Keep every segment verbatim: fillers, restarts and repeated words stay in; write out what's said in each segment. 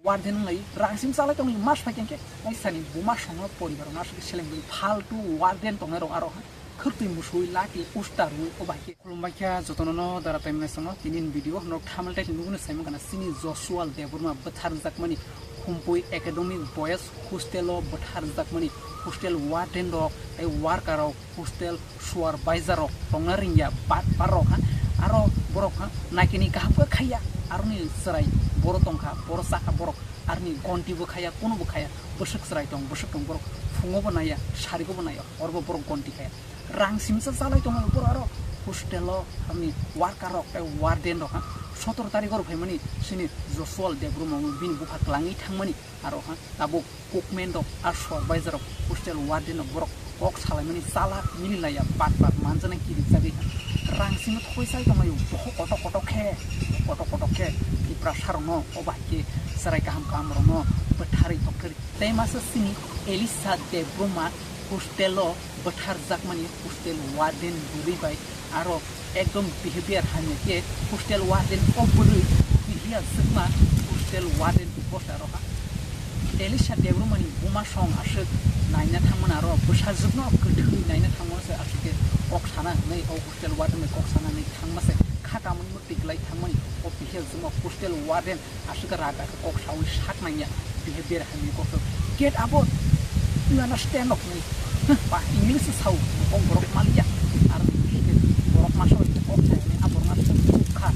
Warden wng lai, rang simi chalai tongwi mas phai khe, oisani buma songno poribar no aswk seleng bini faltu warden tongnai rok aro ha. Khwrtwi musui laki usta rwi o bai khe. Khulumbai kha jotono no dara tai mwnai songno tini ni video no thamal tai nuguni saimang kana sini Joshua Debbarma bwthar jakmani Khumpui Academic Boys Hostel o bwthar jakmani hostel warden rok tei worker rok hostel supervisor rok tongna ringya, bat par rok ha, aro borok ha, naikini kaham khe khaiya, aroni chwrai boro tongkha, boro chakha borok, aroni gonti bo khaiya, kunu bo khaiya, bwswk chwrai tong, bwswk tong borok, phungo bo naiya, sarigo bo naiya, orbo borok gonti khaiya. Rang simsa chalai tongo borok aro hostel o, aroni worker rok tei warden rok ha, sotoro tarigor phaimani sini Joshua Debbarma bini bupha kwlangwi thangmani aro ha, tabuk cookman rok, a supervisor rok, hostel warden rok, borok kok salaimani chala mili laiya, bat bat manjana kirijagwi rang simi thoi sai tonglaio, boho kotok kotok khe, kotok kotok khe Tiprasa rokno o bahai khe chwrai kaham kaham rokno bwtharwi tongthwrwi. Tei masa sini Elisha Debbarma hostel o bwthar jakmani hostel warden bwrwi bai aro ekdom behavior hamya khe hostel warden o bwrwi bihia swkma hostel warden post aro ha. Elisha Debbarmani buma song aswk naina thangmani aro bwsajwkno kwthwi naina thangmani se aswk khe kok sana hwnwi o hostel warden bai kok sana hwnwi thangma se kha kamui mwtwi kwlai thangmani o bihia swkma hostel warden aswk raga khe kok saui sak nangya, behavior hamya kok saui. Get out! You understand of me? Ba English sao, kok borok maliya. Ar borok masa bai kok saui, a borok masa kha.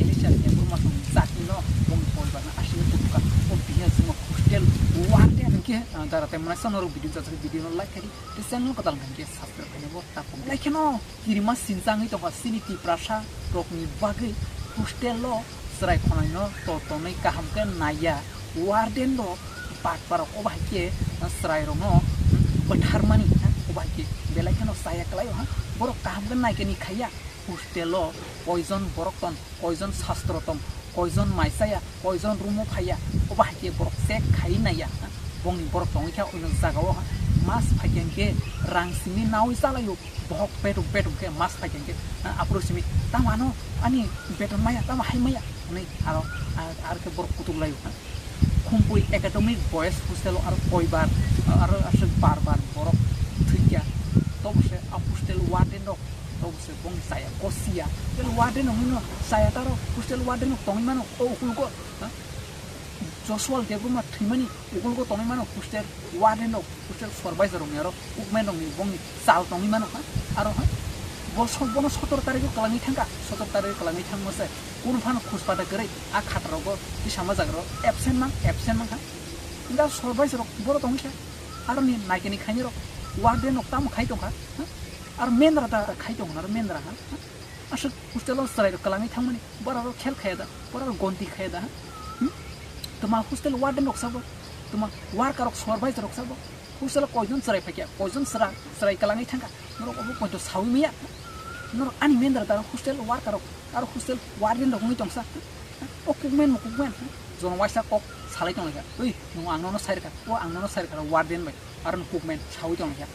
Elisha ni borok masa jati no, bong poribar na aswk kok kha. O bihia simo hostel warden khe, ah, dara te masa norok video jajak video no like kari. Te channel ko dal khe subscribe khe bo ta pung. Like no. Kirima sinchangwi tongkha sini Tiprasa rokni bagwi hostel o chwrai khwnaino to tonwi kaham khe naiya, warden rok batparok o bahai khe chwrai rokno bwtharmani o bahai khe belai kheno chaya kwlaio ha, borok kaham khe naikhe ni khaiya hostel o koijon borok ton, koijon sastro tong, koijon mai chaya, koijon room o phaiya, o bahai khe borok check khai naiya, bongni borok tongwi kha oino jaga o, mas phai khe hwnkhe rang simi naui chalaio, bohok beduk beduk khe mas phai khe hwnkhe, aphuru simi tamo ano ani beton maya, tamo hai maya hwnwi aro ar khe borok kutuk laio. Khumpui Academic Boys Hostel o aro koibar aro aswk bar bar borok thwikya, tobo se a hostel warden rok. Tobose bong chaya kosiya. Hostel warden rok hino chaya taro hostel warden rok tongwi mano o ukulgo, ha? Joshua Debbarma thwimani ukulgo tongwi mano hostel warden rok, hostel supervisor rok ni aro cookman rok ni bongni chal tongwi mano, ha? Aro, ha? Bo so-, bono sotoro tarikh o kwlangwi thangkha, sotoro tarikh o kwlangwi thangmo se kunu phano khuspata kwrwi a khata rogo tisama jaga rok absent mang, absent mang kha. Hingkha supervisor rok boro tongwi kha, aro ni naikhe ni khaini rok warden rok tamo khai tongkha, ha? Aro mendra ta khai tongkha, aro mendra ha? Aswk hostel o chwrai rok kwlangwi thangmani, borok rok khel khaya da, borok rok gonti khaya da, ha? Hmm? Tuma hostel warden rok sabo, tuma worker rok supervisor rok sabo, hostel o koijon chwrai phaikya, koijon chwra-, chwrai kwlangwi thangkha, norok obo poito sawi maya, norok ani mendra da hostel worker rok, aro hostel warden rok wngwi tongsa, ha? O cookman no cookman, ha? Jono waisa kok salai tonglaikha, oi, nwng ang nono sai rwkha, o ang nono sai rwkha, warden bai. Aro no cookman sawi tong ya.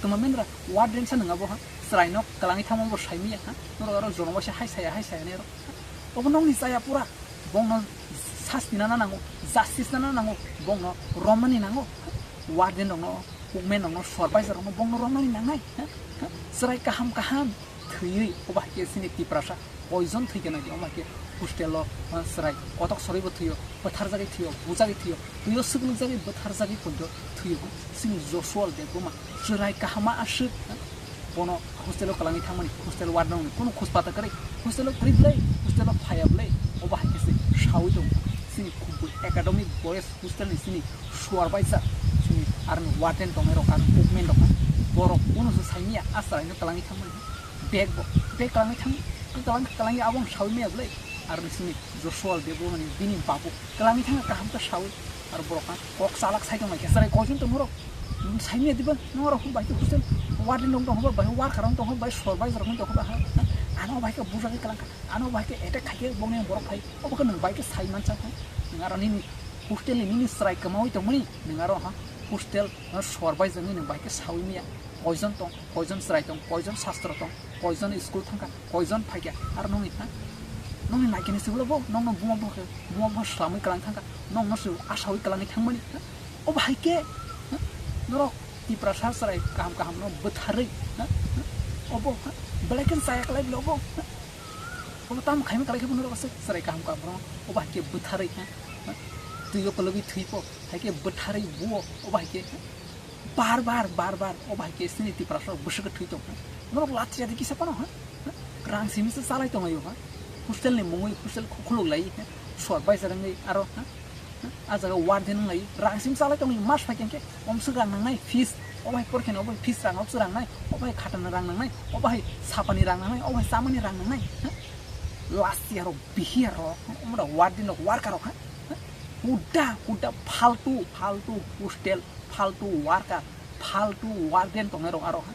Tuma mendra warden sa nwnga bo ha. Chwrai no kwlangwi thangma bo sai miya ha. Norok aro jono waisa hai saya hai saya nero. Obo nokni chaya pura. Bongno sasti nana nango, justice nana nango, bongno romani nango. Warden rokno, cookman rokno, supervisor rokno bongno romani nangnai. Ha? Ha? Chwrai kaham kaham thwiwi obo hai khe sini Tiprasa. Koijon thwikhe naidi, omo hai khe hostel o, ah, chwrai kotok sorwi bo thwio, bwtharjagwi thwio, bujagwi thwio, twio swknukjagwi bwtharjagwi poito thwio. Chini Joshua Debbarma chwrai kahama aswk, ah, bono hostel o kwlangwi thangmani, hostel warden rokni kunu khuspata kwrwi, hostel o kwrwi bwlai, hostel o phaiya bwlai, obo hai khe se sawi tongo. Chini Khumpui Academic Boys Hostel ni chini supervisor, chini aroni warden tongnai rok, aroni cookman rok, borok kunu se saimanya, a chwraino kwlangwi thangmani. Bag bo, bag kwlangwi thang, kwlang-, kwlangwi abo ang sawi maya bwlai. Aroni sini Joshua Debbarmani bini babu kwlangwi thang kaham khe sawi. Aro borok kok chalak sai tongmai khe chwrai koijon tong norok. Nwng saimaya diba norok bai khe hostel warden rok tong bai worker rok tong bai supervisor rok tong bai ha. Ano bai khe bujagwi kwlangkha. Ano bai khe attack khai khe bongni borok phai. Obo khe nwng bai khe sai mansa kha. Nwng aro nini hostel ni nini chwrai kwmawi tongmani nwng aro ha hostel supervisor ni nwng bai khe sawi maya. Koijon tong, koijon chwrai tong, koijon sastro tong, koijon school thangkha, koijon phaikha, aro nungni ha? Nokni naikani se ulo bo, nokno buma bo khe, buma bo slamwi kwlang thangkha, nokno se asawi kwlangwi thangmani. Obo hai khe, ha? Norok Tiprasa chwrai kaham kaham no bwtharwi, ha? Obo, ha? Belai khe chaya kwlai bwle obo, ha? Obo tamo khaima kwlai khe bo norok se chwrai kaham kaham no, obo hai khe bwtharwi, ha? Ha? Twi o kwlwgwi thwi po, hai khe bwtharwi buo, obo hai khe, ha? Bar bar, bar bar, obo hai khe chini Tiprasa rok bwswk thwi tong, ha? Norok lachi ya di kisa phano, ha? Rang simi se chalai tonglaio, ha? Hostel ni mungwi hostel khu-, khuluk lai, ha? Supervisor wngwi aro, ha? Ha? A jaga warden wngwi rang simi chalai tonglaio, mas phai khe omswk rang nangnai, fees, obo hai porkhe obo fees rang, obwswk rang nai, obo hai khatana rang nangnai, obo hai sapani rang nangnai, obo hai chamani rang nangnai, ha? Last year rok, bihia rok, omra warden rok, worker rok, ha? Ha? Huda, huda, faltu, faltu hostel, faltu worker, faltu warden tongnai rok aro, ha?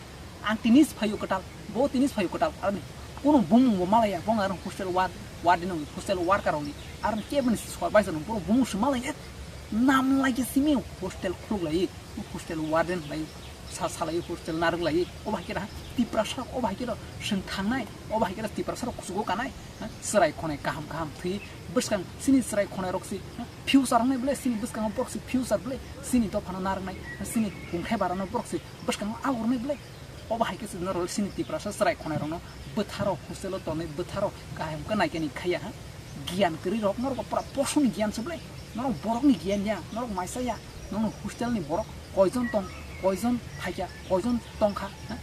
Ang tini se phaio kwtal, bo tini se phaio kwtal, aroni kuno bumung bo malaya, bo ang aro hostel ward, warden rokni, hostel worker rokni, aroni keboni supervisor rokni, boro bumung se malaya, nam lai khe simi hostel khuluk lai, hostel warden lai, sa salai hostel narwk lai, obo hai khe raha Tiprasa rok, obo hai khe rok swng thangnai, obo hai khe rok Tiprasa rok kuchugo kanai, ha? Chwrai khonai kaham kaham thwi, bwskang chini chwrai khonai rok si, ha? Future wngnai bwle, chini bwskango borok si future bwle, chini dophano narwknai, chini hungkhai barano borok si bwskango agornai bwle. Obo hai khe se norok chini Tiprasa chwrai khonai rokno bwtharo hostel o tonwi bwtharo kaham khe naikani khaiya, ha? Giyan kwrwi rok norok pura posoni giyan se bwle. Norok borokni giyan ya, norok maisa ya, norok hostel ni borok koijon tong, koijon phaikya, koijon tongkha, ha?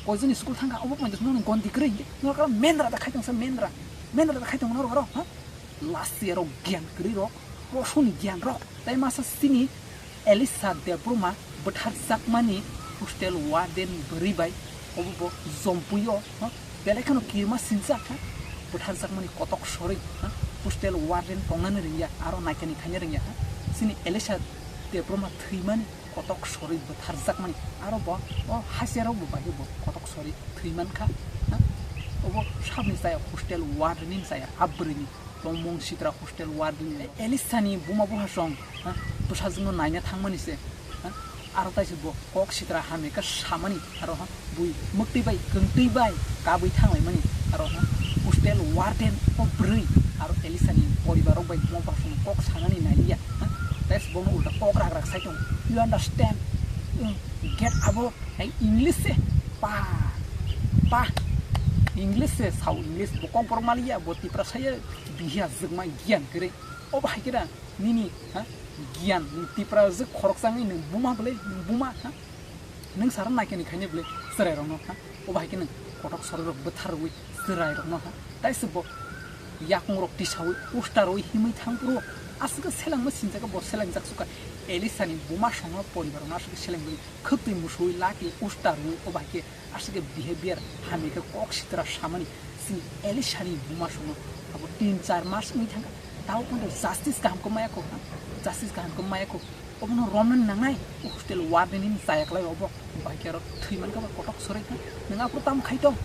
Koijon school thangkha, obo pon norok gondi kwrwi hinkhe norok aro mendra da khai tongsa mendra, mendra da khai tong norok aro, ha? Last year rok giyan kwrwi rok, posoni giyan rok. Tai masa chini Elisa Debbarma bwtharjakmani hostel warden bwrwi bai obo bo Jompuio, ha, belai kheno kirima sinjak, ha, bwtharjakmani kotok sorwi, ha, hostel warden tongnani rwngya, aro naikani khaina rwngya, ha. Chini Elisa Debbarma thwimani kotok sorwi bwtharjakmani, aro bo o hasiarok bo bai bo kotok sorwi thwimankha, ha. Obo sabni chaya hostel warden ni chaya, a bwrwini. Tongmung sitra hostel warden ni. Elisa ni buma buhasong, ha, bwsajwkno naina thangmani se, ha, aro taise bo kok sitra hamya khe samani, aro, ha, bui mwktwi bai, kwngtwi bai kabui thanglaimani, aro, ha, hostel warden o bwrwi, aro Elisa ni poribar rok bai buma buhasong kok sanani nailiya, ha, taise bono ulta kok rak rak sai tongo. You understand? Get above. Hai English se pa pa English se sao, English bo kok borok maliya, bo Tiprasa ya, bihiya jwkma giyan kwrwi. Obo hai khe da nini, ha, giyan, nini Tiprasa jwk khoroksa wngwi nwng buma bwle, nwng buma, ha? Nwng sara naikani khaini bwle chwrai rokno, ha? Obo hai khe nwng kotok sorwi rok bwthar rwui chwrai rokno, ha? Taise bo yakung rok tisaui, usta rwi himwi thang phuru aswk selengma sinjak, bo selengjak suka. Elisa ni buma songno poribar rokno aswk selengwi khwtwi musui laki usta rwi, obo hai khe aswk khe behavior hamya khe kok sitra samani. Chini Elisa ni buma songno abo tin char mas wngwi thangkha, tabo phano justice kaham khe maya kho, justice kaham khe maya kho. Obono romnani nangnai, o hostel warden ni chaya kwlai obo, bai khe aro thwi mankha ba kotok sorwi kha. Nwng aphuru tamo khai tong?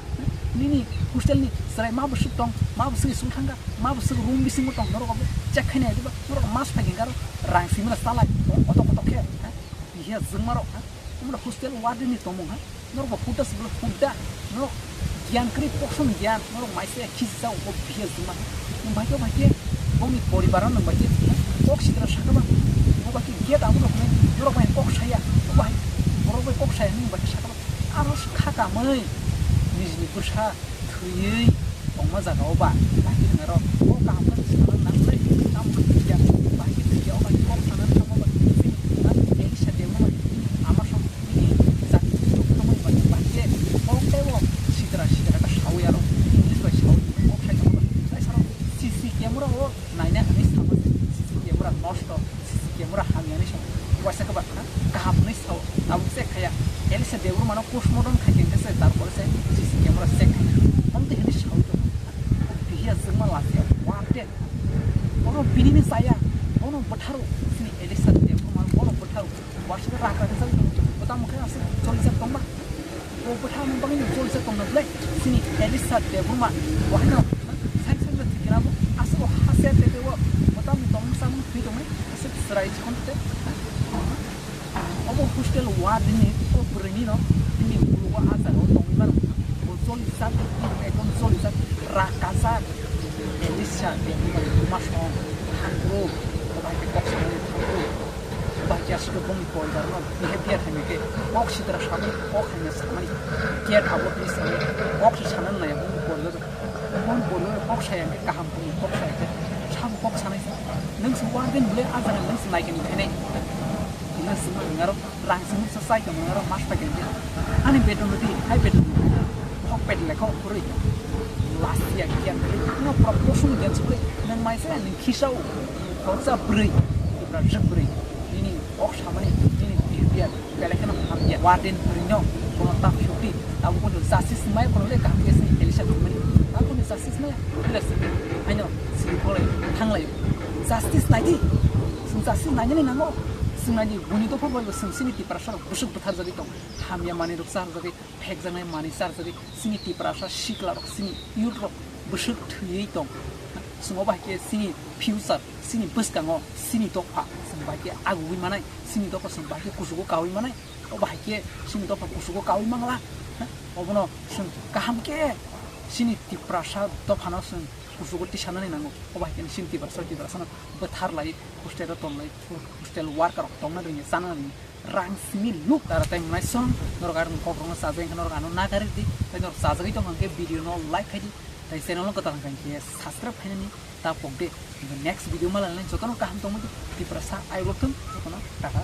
Nini hostel ni chwrai ma bwswk tong, ma bwswk school thangkha, ma bwswk room bisingo tong, norok obo check khaina diba, norok mas phai khe aro rang simina salai, kotok kotok khe, ha? Bihiya jwngma rok, ha? Omro hostel warden ni tongmung, ha? Norok bo huda se bwle huda. Norok giyan kwrwi, poson giyan. Norok maisa ya khisi sa, bo bihiya jwngma. Nwng bai khe, bai khe, bongni poribar no nwng bai khe, ha? Kok sitra sakha ba. Bo bai khe gate abo no hwnwi, norok bai kok saya. Bo bai, borok bai kok saya, nwng bai khe sakha ba. Aro kha kamwi, nijini bwsa thwiwi tongma jaga o ba, bahai khe nwng aro o kaham khe sana nangnai, tamo khe thwiya, bahai khe thwiya, o bahai khe kok sana thangma ba, Elisa Debbarma ba, ama song nini jati thwiwi tongma ba, bahai khe kok tei o sitra sitra khe sawi aro English bai sawi kok sai tongma ba, tai saro C C camera o naina hwnwi sama se, C C camera nosto. C C camera hamya hinwi sao. Waisa khe ba, ha? Kaham hinwi sao. Tabuk check khaya. Elisa Debbarma no postmortem khai khe se, tarpore se C C camera check khai. Hom tei hinwi sao to. Bihiya jwngma lachiya. Warden. Bono bini ni chaya. Bono bwtharo. Chini Elisa Debbarma bono bwtharo. Waisa khe rak rak khe sao. Bo tamo khe aswk cholijak tongma. Bo bwthano bagwi no cholijak tongna belai. Chini Elisa Debbarma. Bo haino. Sai sai thikna bo. Aswk o hasiar tei tei o. Bo tamo tongmung samung thwi tongmani. Aswk chwrai chikon te. Obo hostel warden ni o bwrwi ni no bini bulugo a jaga o tongwi mano. Bo joli jak, ekdom joli jak, rak kajak. Elisa bini bai buma song thangkru, bai khe kok sanani thangkru, bai khe aswk bongni poribar no behavior hai khe kok sitra samani, kok hai samani, kiat abo ni samani, kok se sanani nai bongni poribar, bongni poribar kok saya khe kaham bongni kok saya khe sabo kok sanai sa. Nung se warden bole a jaga nung se nai khe ni khainai. Ina sima ngaro. Rang simi sa sai tong aro mas pa kende. Ani bedroom di, hai bedroom di. Hok bed le kok kuri. Last year kian kuri. No proportion kian sukuri. Nang mai sa nang khisau. Hok sa bri. Ibra jek bri. Ini ok samani. Ini behavior. Bele kana ham ya. Warden bri no. Kono tak shuti. Tabu kono justice mai kono le kaham ke sini Elisa kumani. Tabu kono justice mai. Bele sini. Aino. Sini kolai. Thanglai. Justice nai di. Sung justice nai ni nango. Sung nai di. Buni to phobo sung sini Tiprasa. Busuk buthar jadi tong. Hamya manwi rok charjagwi, phekjaknai manwi charjagwi, chini Tiprasa sikla rok, chini youth rok bwswk thwiwi tong. Chwng obo hai khe chini future, chini bwskango, chini dopha chwng bai khe agugwi manai, chini dopha chwng bai khe kuchugo kaui manai, obo hai khe chini dopha kuchugo kaui mangla. Obono chwng kaham khe chini Tiprasa dophano chwng kuchugo tisanani nango, obo hai khe chini Tiprasa, Tiprasano bwthar lai, hostel o tong lai, hostel worker rok tongna ringya, chana ringya. Rang simi luk tara tai mwnai song, norok arong kok rokno chajak wngkha, norok ano nagari di, tai norok chajagwi tong hwnkhe video no like khai di, tai channel no kwtal hwnkha khe subscribe khainani ta pok de. Next video ma lalnai jotono kaham tongmani Tiprasa I welcome jotono tata.